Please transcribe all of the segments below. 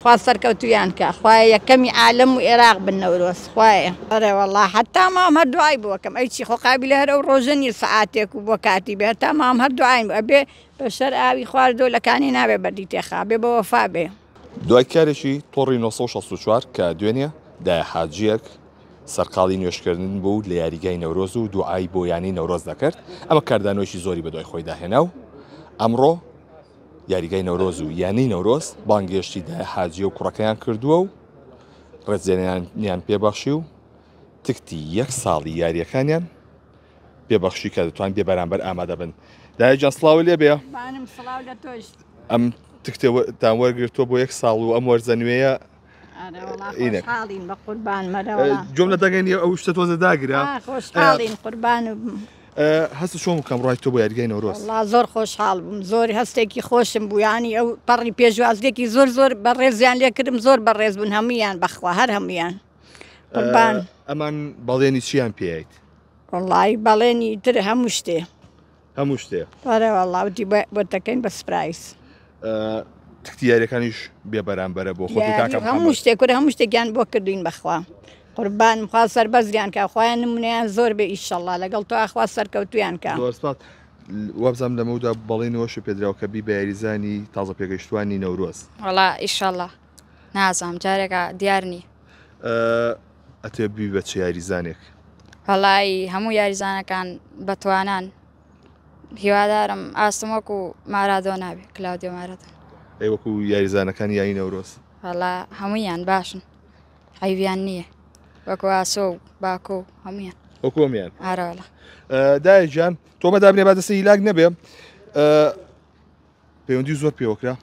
خوا سەرکەوتویان کا خوایە یەکەمی عالەم و ئێراق بن نەورۆز خوایە. ئەرێ وەڵا هەتا ماوم هەر دوعای بۆ ئەکەم ئەی چی خۆ قابیلە هەر ئەو ڕۆژە نیە سەعاتێک و بۆ کاتی بێ هەتا ماوم هەر دوعایم بۆ ئەبێ بەشەر ئاوی خواردۆ لە کانی نابێ بەردی تێخا بێ بە وەفا بێ. دوای کارێکی تۆڕی 964 کە دوێنێ دایە حاجییەک سەرقاڵی نوێژکردن بوو لە یاریگای نەورۆز و دوعای بۆ یانەی نەورۆز دەکرد، ئەمە کاردانەوەیەکی زۆری بەدوای خۆیدا هێنا و ئەمڕۆ یاریگای نەورۆز و یانەی نەورۆز بانگێشتی دایە حاجیە و کوڕەکەیان کردووە و ڕێزلێنانیان پێبەخشی و تکتی یەک ساڵی یاریەکانیان پێبەخشی کە دەتوان بێ بەرامبەر ئامادە بن. دایە گیان سڵاو لێ بێ. بانم سڵاو لە تۆش. ئەم تکتێتان وەرگرتووە بۆ یەک ساڵ و ئەم وەرزە نوێیە خۆشحاڵین بە قوربان مەرەوە. گوێم لە دەنگە نییە ئەو شتە تۆزە داگرە. خۆشحاڵین قوربان هەست چۆن بکەم ڕای تۆ بۆ یاریگای نەورۆز؟ وەڵا زۆر خۆشحاڵ بووم زۆر هەستێکی خۆشم بوو یانی ئەو پەڕی پێشوازیەکی زۆر زۆر بەڕێزیان لێکردم زۆر بەڕێز بوون هەمویان بەخوا هەر هەمویان قوربان. ئەمان بەڵێنی چیان پێیت؟ وەڵی بەڵێنی تر هەموو شتێ. هەموو شتێ. ئەرێ وەڵا وتی بۆت دەکەین بە سپرایز. تکتی یاریەکانیش بێ بەرامبەرە بۆ خۆت و کاکە محەمەد. هەموو شتێک کورە هەموو شتێکیان بۆ کردوین بەخوا قوربانم خوا سەربەرزیان کا خوایان نمونەیان زۆر بێ ئیشەڵا لەگەڵ تۆ خوا سەرکەوتویان کا. زۆر سپاس وابزانم لەمەودا بەڵێنەوەشی پێدراوە کە بی بە یاریزانی تازە پێگەیشتوانی نەورۆز. وەڵا ئیشەڵا نازانم جارێکە دیار نییە. ئەتەوێ ببی بە چ یاریزانێک؟ وەڵایی هەموو یاریزانەکان بەتوانان هیوادارم ئاستم وەکو مارادۆنا بێ کلاودیۆ مارادۆنا. ئەی وەکو یاریزانەکانی یانی نەورۆز؟ وەڵا هەموویان باشن عەیبیان نییە وەکو ئاسۆ و باکۆ و هەموویان. وەکو هەموویان؟ ئارە وەڵا. دایە گیان تۆ مە دابنێ با دەستە هیلاک نەبێ. پەیوەندی زۆر پێوە کرا؟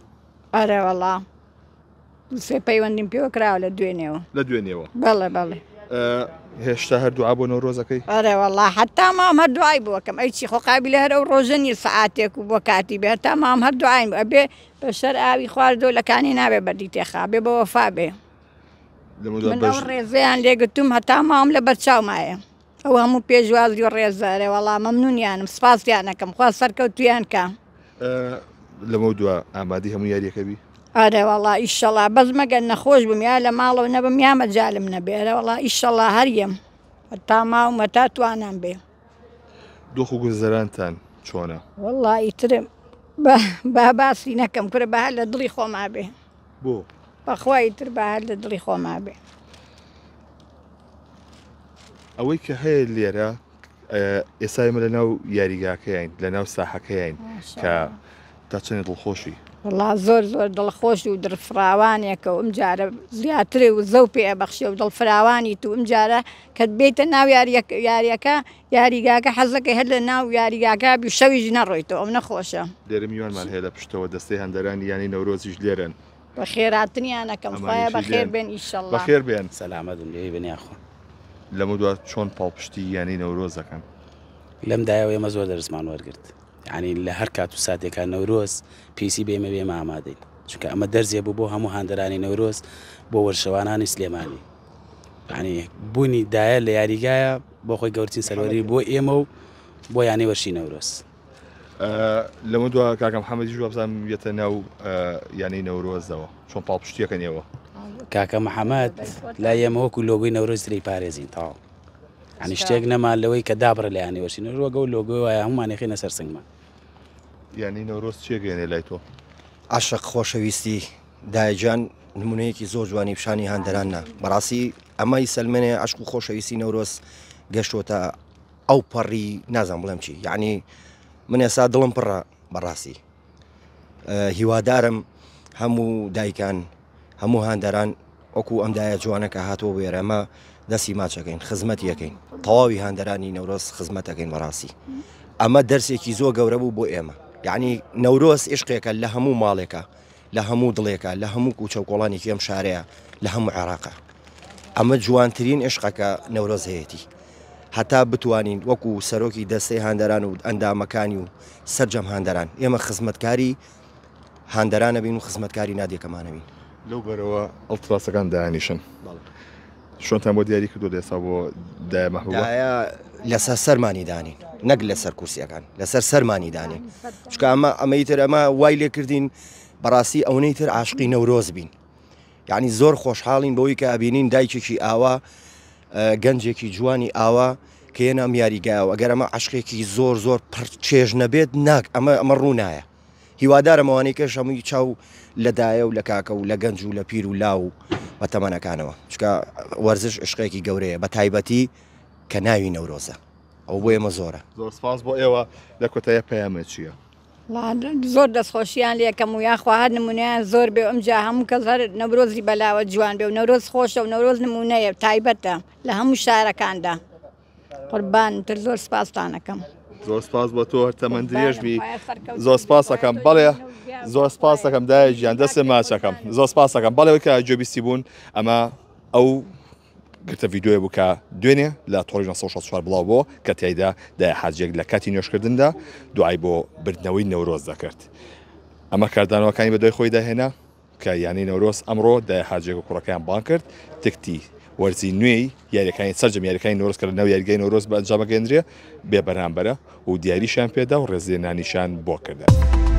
ئەرێ وەڵا سێ پەیوەندیم پێوە کراوە لە دوێنێوە. لە دوێنێوە؟ بەڵێ بەڵێ. هێشتا هەر دوعا بۆ نەورۆزەکەی؟ ئەرێ وەڵا هەتا ماوم هەر دوعای بۆ ئەکەم ئەی چی خۆ قابیلە هەر ئەو ڕۆژە نیە سەعاتێک و بۆ کاتی بێ هەتا ماوم هەر دوعایم بۆ ئەبێ بەشەر ئاوی خواردۆ لە کانی نابێ بەردی تێخا بێ بە وەفا بێ. من ئەو ڕێزەیان لێگرتوم هەتا ماوم لە بەرچاومایە. ئەو هەموو پێشوازی و ڕێزە ئەرێ وەڵا مەمنونیانم سپاسیان ئەکەم خوا سەرکەوتویان کا. لەمەو دوا ئامادەی هەموو یاریەکە بی؟ ئەرێ وەڵا ئیشەڵا بەس مەگەر نەخۆش بم یا لە ماڵەوە نەبم یا مەجالم نەبێ ئەرێ وەڵا ئیشەڵا هەر یەم هەتا ماوم هەتا توانام بێ. دۆخ و گوزەرانتان چۆنە؟ وەڵا ئیتر با با باسی نەکەم کورە با هەر لە دڵی خۆما بێ. بۆ؟ بەخوا ئیتر با هەر لە دڵی خۆما بێ. ئەوەی کە هەیە لێرە ئێستا ئێمە لە ناو یاریگاکەین لە ناو ساحەکەین کە تا چەندێ دڵخۆشی وڵا زۆر زۆر دڵخۆش و دڵفراوانێکە و ئەمجارە زیاتر و زەو پێ ئەبەخشێ و دڵفراوانی تو ئەمجارە کە بێتە ناو یاریەکە یاریگاکە حەزەکەی هەر لە ناو یاریگاکە بی شەویش نەڕۆیتەوە ئەو نەخۆشە. لێرە میوانمان هەیە لە پشتەوە دەستەی هەندەرانی یانەی نەورۆزیش لێرەن. بەخێراتنیان ئەکەم خوایە بەخێر بێن ئیشەڵا. بەخێر بێن. سەلامەت بن لێی بن یاخوا. لەمەودوا چۆن پاڵپشتی یانەی نەورۆز دەکەن؟ لەم دایەوە ئێمە زۆر دەرسمان وەرگرت یانی لە هەر کات و ساتێکا نەورۆز پێویستی بە ئێمە بێ ئێمە ئامادەین چونکە ئەمە دەرزێ بوو بۆ هەموو هاندەرانی نەورۆز بۆ وەرزشەوانانی سلێمانی یانی بوونی دایە لە یاریگایە بۆ خۆی گەورترین سەروەری بۆ ئێمە و بۆ یانەی وەرشی نەورۆز. لەمە دوا کاکە محەممەدیش وابزانم یەتە ناو یانەی نەورۆزەوە چۆن پاڵپشتیەکەن ئێوە؟ کاکە محەممەد لای ئێمە وەکو لۆگۆی نەورۆز تری پارێزین تەواو ینی شتێک نەما لەوەی کە دابڕێ لە یانەی وەرشی نەورۆز وەگەو لۆگۆی وایە هەموومان یخینە سەر سنگمان. یانەی نەورۆز چێ گەێنێ لای تۆ؟ عەشق خۆشەویستی دایە گیان نمونەیەکی زۆر جوانی پیشانی هاندەران نا بەڕاستی ئەمە ئەیسەلمێنێ عەشق و خۆشەویستی نەورۆز گەشتۆتە ئەو پەڕی نازانم بڵێم چی یعنی من ئێستا دڵم پڕە بەڕاستی هیوادارم هەموو دایکان هەموو هاندەران وەکو ئەم دایە جوانە کە هاتووە بۆ ئێرە ئەمە دەستی ماچەکەین خزمەت یەکەین تەواوی هاندەرانی نەورۆز خزمەتەکەین بەڕاستی ئەمە دەرسێکی زۆر گەورە بوو بۆ ئێمە یعنی نەورۆز عشقێکە لە هەموو ماڵێکە لە هەموو دڵێکە لە هەموو کوچە و کۆڵانێکی ئەم شارەیە لە هەموو عێراقە ئەمە جوانترین عشقەکە نەورۆز هەیەتی هەتا بتوانین وەکو سەرۆکی دەستەی هاندەران و ئەندامەکانی و سەرجەم هاندەران ئێمە خزمەتکاری هاندەرانە بین و خزمەتکاری نادیەکەمانە بین. لەو بەرەوە ئەڵتراسەکان دانیشن شوێنتان بۆ دیاری کردووە ئێستا بۆ دایە مەحبوبە؟ دایە لەسەر سەرمانی دانین نەک لەسەر کورسیەکان لەسەر سەرمانی دانین چونکە ئەمە ئەمەی تر ئەمە وای لێکردین بەڕاستی ئەونەی تر عاشقی نەورۆز بین. یعنی زۆر خۆشحاڵین بەوەی کە ئەبینین دایکێکی ئاوا گەنجێکی جوانی ئاوا کە یەنام یاریگایەوە ئەگەر ئەمە عشقێکی زۆر زۆر پڕ چێژ نەبێت ناک ئەمە ئەمە ڕوونایە هیوادارم ئەوانەی کەش هەمووی چاو لە دایە و لە کاکە و لە گەنج و لە پیر و لاو و بە تەمەنەکانەوە چونکە وەرزش عشقێکی گەورەیە بە تایبەتی کە ناوی نەورۆزە ئەو بۆ ئێمە زۆرە. زۆر سپاس بۆ ئێوە لە کۆتاییا پەیامت چییە؟ زۆر دەستخۆشیان لێکەم و یاخوا هەر نمونەیان زۆر بێ و ئەمجا هەموو کەس هەر نەورۆزی بەلاوە جوان بێ و نەورۆز خۆشە و نەورۆز نمونەیە تایبەتە لە هەموو شارەکاندا. قوربان تر زۆر سپاستانەکەم. زۆر سپاس بۆ تۆ هەر تەمەن درێژ بی زۆر سپاس ئەکەم بەڵێ زۆر سپاس ئەکەم دایە گیان دەستێ ماچەکەم زۆر سپاس ئەکەم بەڵێ کە گوێبیستی بوون ئەمە ئەو گرتە ڤیددیوە بوو کە دوێنێ لە تۆڕی 964 بڵاو بۆ کە تیایدا دایە حاجیەک لە کاتی نوێژکردندا دوعای بۆ بردنەوەی نەورۆز دەکرد ئەمە کاردانەوەکانی بەدوای خۆیدا هێنا کە یانەی نەورۆز ئەمڕۆ دایە حاجیەک و کوڕەکەیان بانگ کرد تکتی وەرزی نوێی یاریەکانی سەرجەم یاریەکانی نەورۆز کە لەناو یاریگای نەورۆز بە ئەنجامەگەندرێ بێ بەرامبەرە و دیاریشیان پێدا و ڕێزلێنانیشان بۆ کردن.